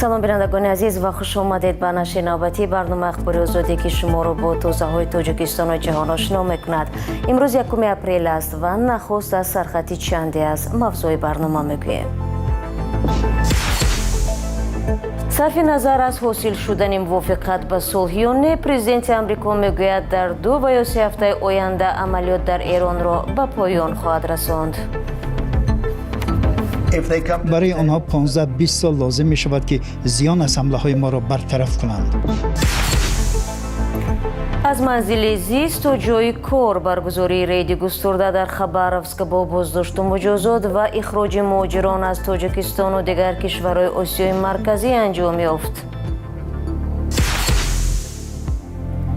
Салом, бинандагони азиз, ва хуш омадед ба нашри навбатии барномаи Ахбори Озодӣ, ки шуморо бо тозаҳои Тоҷикистону ҷаҳон ошно мекунад. Имрӯз 1 апрел аст ва нахуст аз сархати чанде аз мавзӯи барнома мегӯем. Сарфи назар аз ҳосил шудани мувофиқат ба сулҳ ё не, президенти Амрико мегӯяд, дар 2 ва ё 3 ҳафтаи оянда амалиёт дар Эронро ба поён хоҳад расонд. Барои онҳо 15-20 сол лозим мешавад, ки зиён аз ҳамлаҳои моро бартараф кунанд. Аз манзили зист то ҷои кор, баргузории рейди густурда дар Хабаровск бо боздошту муҷозот ва ихроҷи муҳоҷирон аз Тоҷикистону дигар кишварҳои Осиёи Марказӣ анҷом ёфт.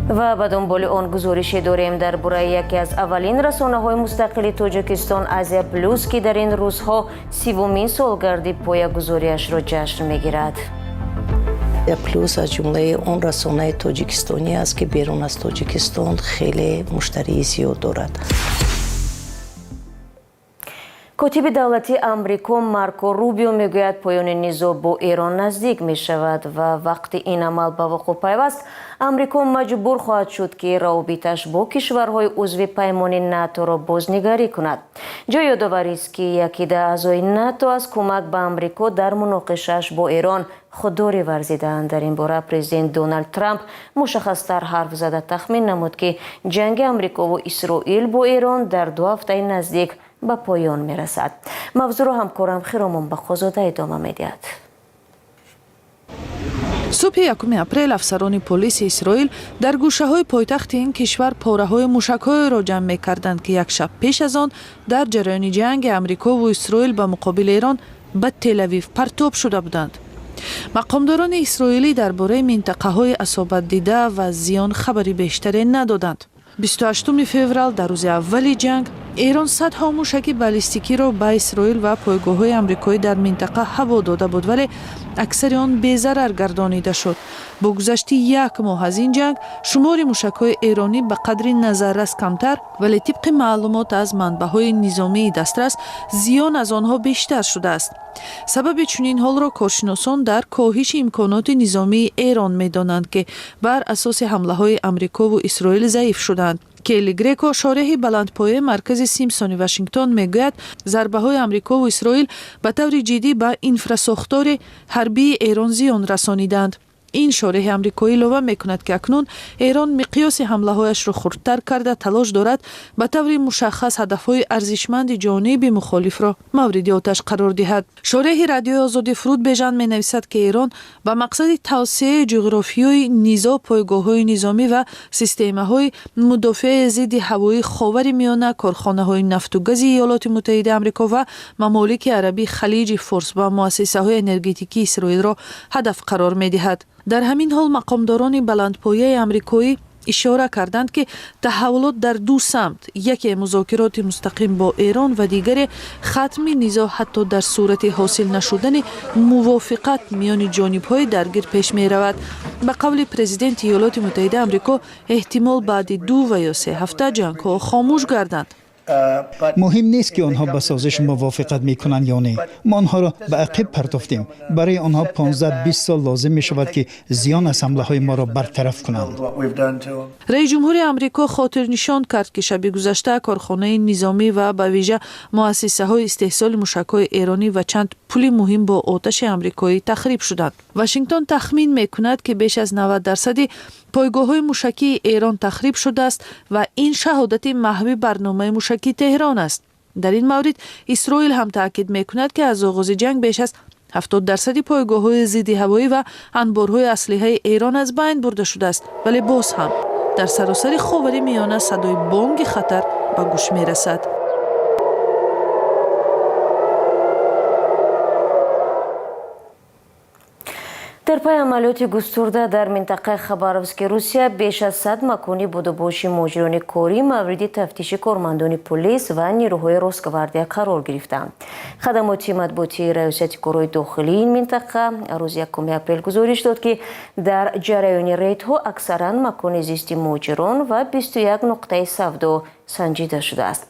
Ва ба дунболи он гузорише дорем дар бораи яке аз аввалин расонаҳои мустақили Тоҷикистон, Азия Плюс, ки дар ин рӯзҳо 30-умин солгарди поягузориашро ҷашн мегирад. Плюс аз ҷумлаи он расонаи тоҷикистонӣ аст, ки берун аз Тоҷикистон хеле муштарии зиёд дорад. Котиби давлатии Амрико Марко Рубио мегӯяд, поёни низоъ бо Эрон наздик мешавад ва вақти ин амал ба вуқӯъ пайваст, Амрико маҷбур хоҳад шуд, ки равобиташ бо кишварҳои узви паймони НАТОро бознигарӣ кунад. Ҷои ёдоварист, ки якида аъзои НАТО аз кӯмак ба Амрико дар муноқишааш бо Эрон худдорӣ варзидаанд. Дар ин бора президент Доналд Трамп мушаххастар ҳарф зада, тахмин намуд, ки ҷанги Амрикову Исроил бо Эрон дар 2 ҳафтаи наздик ба поён мерасад. Мавзӯъро ҳамкорам Хиромон Бақозода идома медиҳад. Субҳи 1 апрел афсарони полиси Исроил дар гӯшаҳои пойтахти ин кишвар пораҳои мушакҳоеро ҷамъ мекарданд, ки як шаб пеш аз он дар ҷараёни ҷанги Амрикову Исроил ба муқобили Эрон ба Телавив партоб шуда буданд. Мақомдорони исроилӣ дар бораи минтақаҳои асобатдида ва зиён хабари бештаре надоданд. 28 феврал, дар рӯзи аввали ҷанг, Эрон садҳо мушаки баллистикиро ба Исроил ва пойгоҳҳои амрикоӣ дар минтақа ҳаво дода буд, вале аксари он безарар гардонида шуд. Бо гузашти як моҳ аз ин ҷанг шумори мушакҳои эронӣ ба қадри назаррас камтар, вале тибқи маълумот аз манбаъҳои низомии дастрас, зиён аз онҳо бештар шудааст. Сабаби чунин ҳолро коршиносон дар коҳиши имконоти низомии Эрон медонанд, ки бар асоси ҳамлаҳои Амрикову Исроил заиф шуданд. Келли Греко, шореҳи баландпояи Маркази Симпсони Вашингтон, мегӯяд, зарбаҳои Амрикову Исроил ба таври ҷиддӣ ба инфрасохтори ҳарбии Эрон зиён расониданд. Ин шореҳи амрикоӣ илова мекунад, ки акнун Эрон миқёси ҳамлаҳояшро хурдтар карда, талош дорад ба таври мушаххас ҳадафҳои арзишманди ҷониби мухолифро мавриди оташ қарор диҳад. Шореҳи Радиои Озодӣ Фуруд Бежан менависад, ки Эрон ба мақсади тавсеаи ҷуғрофиёи низоъ пойгоҳҳои низомӣ ва системаҳои мудофиаи зидди ҳавоии Ховари Миёна, корхонаҳои нафту гази Иёлоти Муттаҳидаи Амрико ва мамолики арабии Халиҷи Форс ва муассисаҳои энергетикии Исроилро ҳадаф қарор медиҳад. Дар ҳамин ҳол мақомдорони баландпояи амрикоӣ ишора карданд, ки таҳаввулот дар ду самт, яке музокироти мустақим бо Эрон ва дигаре хатми низоъ ҳатто дар сурати ҳосил нашудани мувофиқат миёни ҷонибҳои даргир, пеш меравад. Ба қавли президенти Иёлоти Муттаҳидаи Амрико, эҳтимол баъди 2 ва ё 3 ҳафта ҷангҳо хомӯш гарданд. Муҳим нест, ки онҳо ба созиш мувофиқат мекунанд ё не. Мо онҳоро ба ақиб партофтем. Барои онҳо 15-20 сол лозим мешавад, ки зиён аз ҳамлаҳои моро бартараф кунанд. Раиси ҷумҳури Амрико хотирнишон кард, ки шаби гузашта корхонаи низомӣ ва ба вижа муассисаҳои истеҳсоли мушакҳои эронӣ ва чанд пули муҳим бо оташи амрикоӣ тахриб шуданд. Вашингтон тахмин мекунад, ки беш аз 90 дарсади пойгоҳҳои мушакии Эрон тахриб шудааст ва ин шаҳодати маҳви барномаи мушакии Теҳрон аст. Дар ин маврид Исроил ҳам таъкид мекунад, ки аз оғози ҷанг беш аз 70 дарсади пойгоҳҳои зидди ҳавоӣ ва анборҳои аслиҳаи Эрон аз байн бурда шудааст, вале боз ҳам дар саросари Ховари Миёна садои бонги хатар ба гӯш мерасад. Дар пай амалиёти густурда дар минтақаи Хабаровски Русия беш аз 100 макони будубоши муҳоҷирони корӣ мавриди тафтиши кормандони полис ва нерӯҳои Росгвардия қарор гирифтанд. Хадамоти матбуотии Раёсати корҳои дохилии ин минтақа рӯзи 1 апрел гузориш дод, ки дар ҷараёни рейдҳо аксаран макони зисти муҳоҷирон ва 21 нуқтаи савдо Санҷида шудааст.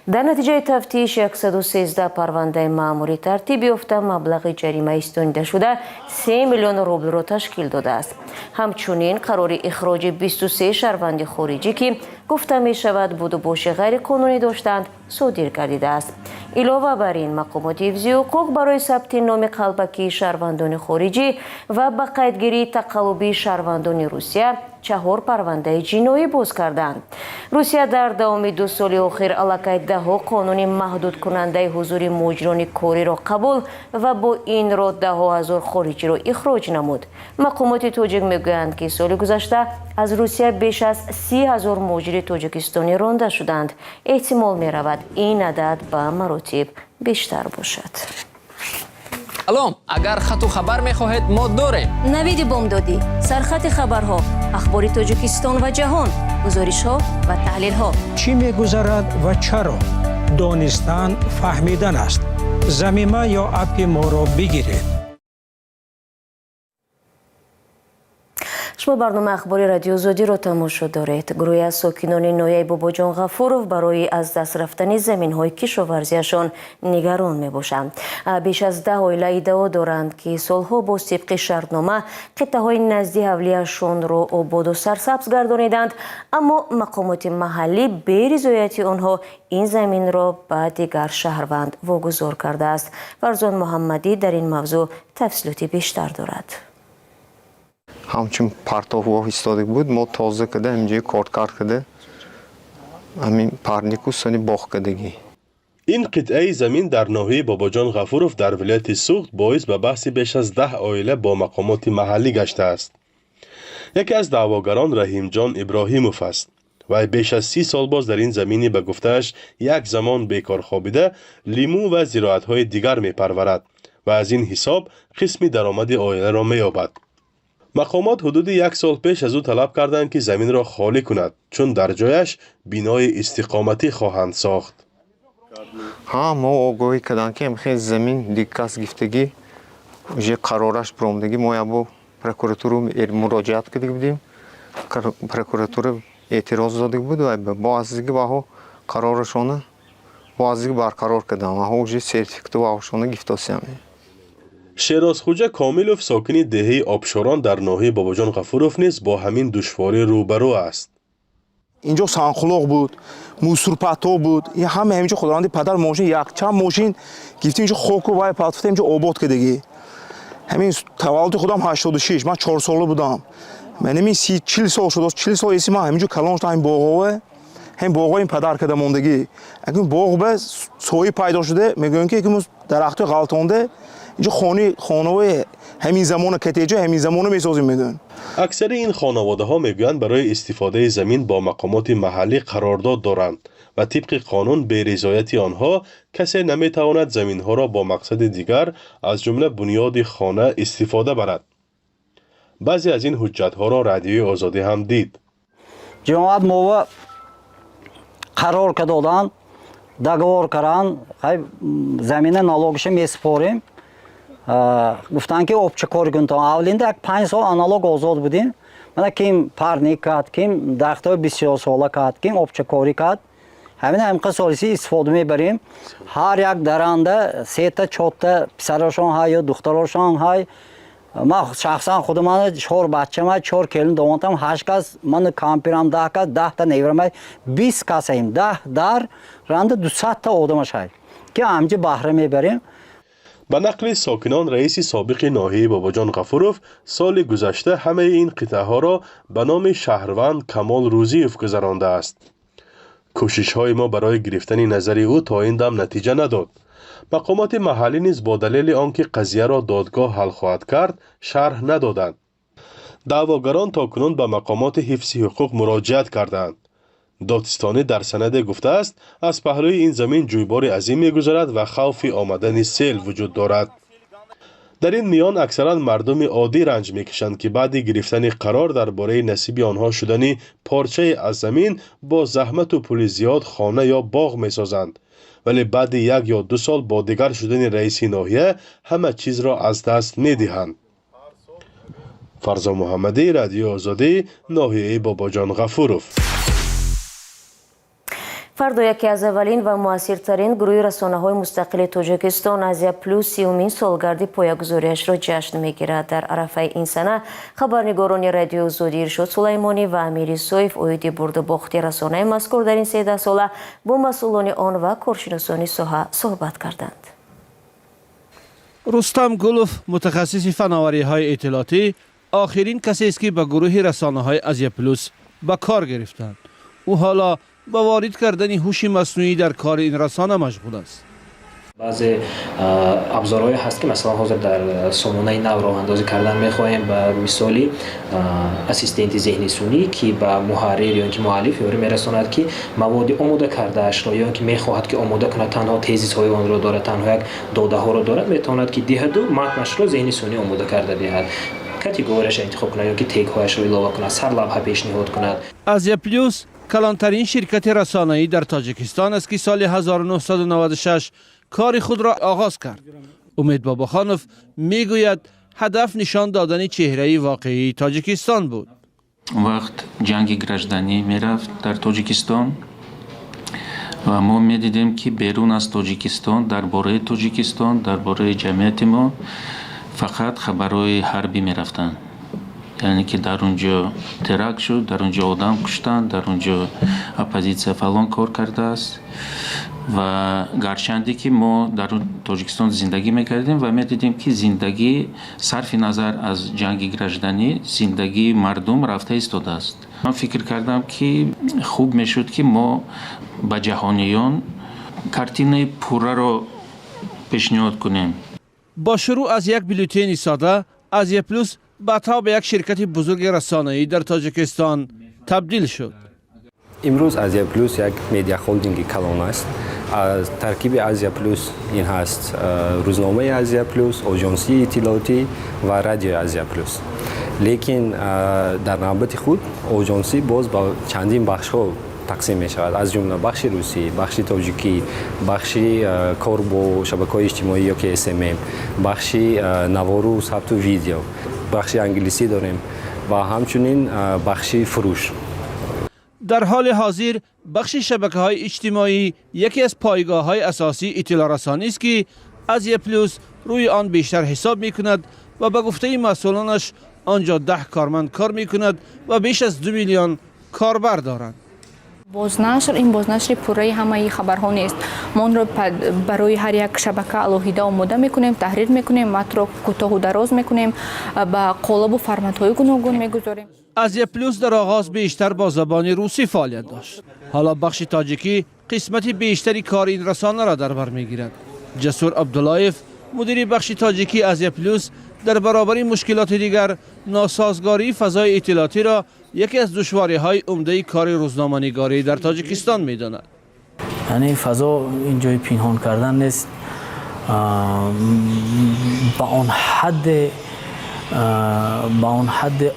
Дар натиҷаи тафтиш 113 парвандаи маъмурӣ тартиб ёфта, маблағи ҷарима истонидашуда 3 миллион рублро ташкил додааст. Ҳамчунин қарори ихроҷи 23 шаҳрванди хориҷӣ, ки гуфта мешавад, будубоши ғайриқонунӣ доштанд, содир гардидааст. Илова бар ин, мақомоти ҳифзи ҳуқуқ барои сабти номи қалбакии шаҳрвандони хориҷӣ ва ба қайдгирии тақаллубии шаҳрвандони Русия чаҳор парвандаи ҷиноӣ боз карданд. Русия дар давоми 2 соли охир аллакай даҳҳо қонуни маҳдудкунандаи ҳузури муҳоҷирони кориро қабул ва бо ин роҳ даҳҳо ҳазор хориҷиро ихроҷ намуд. Мақомоти тоҷик мегӯянд, ки соли гузашта аз Русия беш аз 30 000 муҳоҷири тоҷикистонӣ ронда шуданд. Эҳтимол меравад, ин адад ба маротиб бештар бошад. Салом, агар хату хабар мехоҳед, мо дорем. Навиди бомдодӣ, сархати хабарҳо, ахбори Тоҷикистон ва ҷаҳон, гузоришҳо ва таҳлилҳо. Чӣ мегузарад ва чаро? Донистан фаҳмидан аст. Замима ё аппи моро бигиред. Шумо барномаи ахбори Радиои Озодиро тамошо доред. Гурӯҳе аз сокинони ноҳияи Бобоҷон Ғафуров барои аз даст рафтани заминҳои кишоварзиашон нигарон мебошанд. Беш аз 10 оила иддао доранд, ки солҳо боз тибқи шартнома қитъаҳои назди ҳавлиашонро ободу сарсабз гардониданд, аммо мақомоти маҳаллӣ беризояти онҳо ин заминро ба дигар шаҳрванд вогузор кардааст. Фарзон Муҳаммадӣ дар ин мавзӯъ тафсилоти бештар дорад. Ҳамчун партовгоҳ истода буд, мо тоза када, ҳаминҷои коркард када, ҳамин парнику сони боғ кадагӣ. Ин қитъаи замин дар ноҳияи Бобоҷон Ғафуров дар вилояти Суғд боис ба баҳси беш аз 10 оила бо мақомоти маҳаллӣ гаштааст. Яке аз даъвогарон Раҳимҷон Иброҳимов аст. Вай беш аз 30 сол боз дар ин замини, ба гуфтааш, як замон бекор хобида, лимӯ ва зироатҳои дигар мепарварад ва аз ин ҳисоб қисми даромади оиларо меёбад. Мақомот ҳудуди як сол пеш аз ӯ талаб карданд, ки заминро холӣ кунад, чун дар ҷояш бинои истиқоматӣ хоҳанд сохт. Ҳа, мо огоҳӣ карданд, ки хел замин дигар кас гифтагӣ, уже қарораш биромдагӣ. Мо якбор прокуратура муроҷиат карда будем, прокуратура эътироз дода буд ва бо азиги ваҳо қарорашона бо азиги барқарор карданд. Ваҳо уже сертификату ваҳошона гифтосиям. Шерозхуҷа Комилов, сокини деҳаи Обшорон дар ноҳияи Бобоҷон Ғафуров, низ бо ҳамин душворӣ рӯбарӯ аст. Инҷо сангқулоқ буд, мусорпато буд, ин ҳама ҳаминҷо. Худованди падар мошин, якчанд мошин гифтем, инҷо хоку вай партофтем, инҷо обод кардагӣ. Ҳамин таваллуди худам 86, ман 4 сола будам. Ман ҳамин 30-40 сол шудааст, 40 сол эси ман ҳаминҷо калон шудам. Ҳамин боғове, ҳамин боғо ин падар карда мондагӣ. Акун боғ ба соя пайдо шуда, мегӯям, ки дарахтҳои ғалтонда, инҷо хони хонаҳои ҳамин замона, коттеҷҳои ҳамин замона месозем, мегӯянд. Аксари ин хонаводаҳо мегӯянд, барои истифодаи замин бо мақомоти маҳаллӣ қарордод доранд ва тибқи қонун беризояти онҳо касе наметавонад заминҳоро бо мақсади дигар, аз ҷумла бунёди хона, истифода барад. Баъзе аз ин ҳуҷҷатҳоро Радиои Озодӣ ҳам дид. Ҷамоат мова қарор ка додан, договор каран, замина налогиша месупорем. Гуфтанд, ки обчакорӣ кунтон. Аввалинда як 5 сол налог озод будем. Мана ким парник кард, ким дарахтҳои бисёрсола кард, ким обчакорӣ кард. Ҳамин ҳамқа солиси истифода мебарем. Ҳар як даранда сета, чорта писарошон ҳай ё духтарошон ҳай. Ман шахсан худам чор бачама, чор келин домодам, ҳашт кас, ман кампирам 10 кас, 10-та неварам, 20 касаем. 10 дар ранда 200-та одамаш ҳай, ки ҳамҷи баҳра мебарем. Ба нақли сокинон, раиси собиқи ноҳияи Бобоҷон Ғафуров соли гузашта ҳамаи ин қитъаҳоро ба номи шаҳрванд Камол Рӯзиев гузарондааст. Кӯшишҳои мо барои гирифтани назари ӯ то ин дам натиҷа надод. Мақомоти маҳаллӣ низ бо далели он ки қазияро додгоҳ ҳал хоҳад кард, шарҳ надоданд. Даъвогарон то кунун ба мақомоти ҳифзи ҳуқуқ муроҷиат кардаанд. Додситонӣ дар санаде гуфтааст, аз паҳлӯи ин замин ҷӯйбори азим мегузарад ва хавфи омадани сел вуҷуд дорад. Дар ин миён аксаран мардуми оддӣ ранҷ мекашанд, ки баъди гирифтани қарор дар бораи насиби онҳо шудани порчае аз замин бо заҳмату пули зиёд хона ё боғ месозанд, вале баъди 1 ё 2 сол бо дигар шудани раиси ноҳия ҳама чизро аз даст медиҳанд. Фарзон Муҳаммадӣ, Радиои Озодӣ, ноҳияи Бобоҷон Ғафуров. Фардо яке аз аввалин ва муассиртарин гурӯҳи расонаҳои мустақили Тоҷикистон, Азия Плюс, 30-умин солгарди поягузориашро ҷашн мегирад. Дар арафаи ин сана хабарнигорони Радиои Озодӣ Иршод Сулаймонӣ ва Амир Исоев оиди бурдубохти расонаи мазкур дар ин 13 сола бо масъулони он ва коршиносони соҳа суҳбат карданд. Рустам Гулов, мутахассиси фановариҳои иттилоотӣ, охирин касест, ки ба гурӯҳи расонаҳои Азия Плюс ба кор гирифтанд. Ӯ ҳоло ба ворид кардани ҳуши маснуӣ дар кори ин расона машғул аст. Баъзе абзорҳое ҳаст, ки масалан ҳозир дар сомонаи нав роҳандозӣ кардан мехоҳем, ба мисоли ассистенти зеҳни сунъӣ, ки ба муҳаррир ё ин ки муаллиф ёрӣ мерасонад, ки маводи омода кардаашро ё ин ки мехоҳад, ки омода кунад, танҳо тезисҳои онро дорад, танҳо як додаҳоро дорад, метавонад, ки диҳаду матнашро зеҳни сунъӣ омода карда диҳад, категорияшро интихоб кунад ё ки тегҳояшро илова кунад, сарлавҳа пешниҳод кунад. Азия Плюс калонтарин ширкати расонаӣ дар Тоҷикистон аст, ки соли 1996 кори худро оғоз кард. Умед Бобохонов мегӯяд, ҳадаф нишон додани чеҳраи воқеии Тоҷикистон буд. Он вақт ҷанги гражданӣ мерафт дар Тоҷикистон ва мо медидем, ки берун аз Тоҷикистон дар бораи Тоҷикистон, дар бораи ҷамъияти мо фақат хабарҳои ҳарбӣ мерафтанд, яъне ки дар он ҷо теракт шуд, дар он ҷо одам куштанд, дар он ҷо оппозитсия фалон кор кардааст. Ва гарчанде ки мо дар Тоҷикистон зиндагӣ мекардем ва медидем, ки зиндагӣ, сарфи назар аз ҷанги гражданӣ, зиндагии мардум рафта истодааст, ман фикр кардам, ки хуб мешуд, ки мо ба ҷаҳониён картинаи пурраро пешниҳод кунем. Бо шурӯъ аз як бюллетени сода, Азия Плюс баъдҳо ба як ширкати бузурги расонаӣ дар Тоҷикистон табдил шуд. Имрӯз Азия Плюс як медиахолдинги калон аст. Аз таркиби Азия Плюс ин ҳаст рӯзномаи Азия Плюс, оҷонсии иттилоотӣ ва радиои Азия Плюс. Лекин дар навбати худ оҷонсӣ боз ба чандин бахшҳо тақсим мешавад, аз ҷумла бахши русӣ, бахши тоҷикӣ, бахши кор бо шабакаҳои иҷтимоӣ ё ки СММ, бахши навору сабту видео, бахши англисӣ дорем ва ҳамчунин бахши фурӯш. Дар ҳоли ҳозир бахши шабакаҳои иҷтимоӣ яке аз пойгоҳҳои асосии иттилоърасонист, ки Азия Плюс рӯи он бештар ҳисоб мекунад ва ба гуфтаи масъулонаш он ҷо 10 корманд кор мекунад ва беш аз 2 миллион корбар доранд. Бознашр ин бознашри пурраи ҳамаи хабарҳо нест. Мо онро барои ҳар як шабака алоҳида омода мекунем, таҳрир мекунем, матнро кӯтоҳу дароз мекунем, ба қолабу форматҳои гуногун мегузорем. Азия Плюс дар оғоз бештар бо забони русӣ фаъолият дошт. Ҳоло бахши тоҷикӣ қисмати бештари кори ин расонаро дар бар мегирад. Ҷасур Абдуллоев, мудири бахши тоҷикии Азия Плюс, дар баробари мушкилоти дигар носозгории фазои иттилоотиро яке аз душвориҳои умдаи кори рӯзноманигорӣ дар Тоҷикистон медонад. Яъне фазо ин ҷои пинҳон кардан нест, ба он ҳадде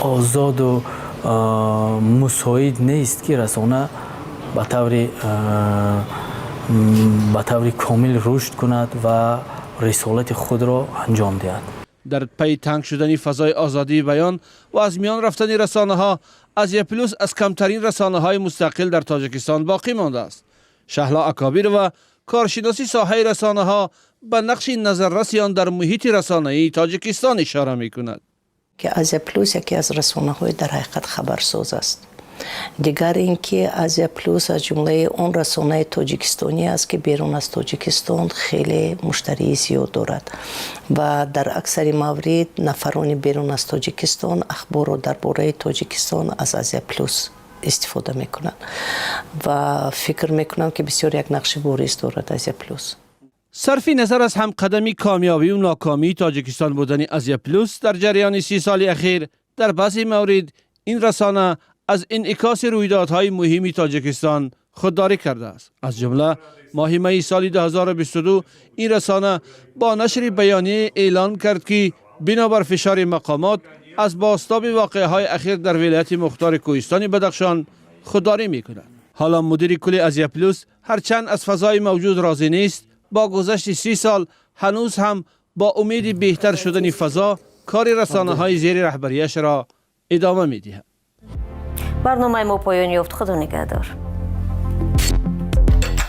озоду мусоид нест, ки расона ба таври комил рушд кунад ва рисолати худро анҷом диҳад. Дар пайи танг шудани фазои озодии баён ва аз миён рафтани расонаҳо, Азия Плюс аз камтарин расонаҳои мустақил дар Тоҷикистон боқӣ мондааст. Шаҳло Акобирова, коршиноси соҳаи расонаҳо, ба нақши назарраси он дар муҳити расонаии Тоҷикистон ишора мекунад. Ки Азия Плюс яке аз расонаҳои дар ҳақиқат хабарсоз аст. Дигар ин ки Азия Плюс аз ҷумлаи он расонаи тоҷикистонӣ аст, ки берун аз Тоҷикистон хеле муштарии зиёд дорад ва дар аксари маврид нафарони берун аз Тоҷикистон ахборро дар бораи Тоҷикистон аз Азия Плюс истифода мекунанд ва фикр мекунам, ки бисёр як нақши бориз дорад Азия Плюс. Сарфи назар аз ҳамқадами комёбиву нокомии Тоҷикистон будани Азия Плюс дар ҷараёни 30 соли ахир, дар баъзе маврид ин расона аз инъикоси рӯйдодҳои муҳими Тоҷикистон худдорӣ кардааст. Аз ҷумла моҳи майи соли 2022 ин расона бо нашри баёние эълон кард, ки бинобар фишори мақомот аз бозтоби воқеаҳои ахир дар вилояти мухтори кӯҳистони Бадахшон худдорӣ мекунад. Ҳоло мудири кулли Азия Плюс ҳарчанд аз фазои мавҷуд розӣ нест, бо гузашти 30 сол ҳанӯз ҳам бо умеди беҳтар шудани фазо кори расонаҳои зери раҳбарияшро идома медиҳад. Барномаи мо поён ёфт. Худо нигаҳдор.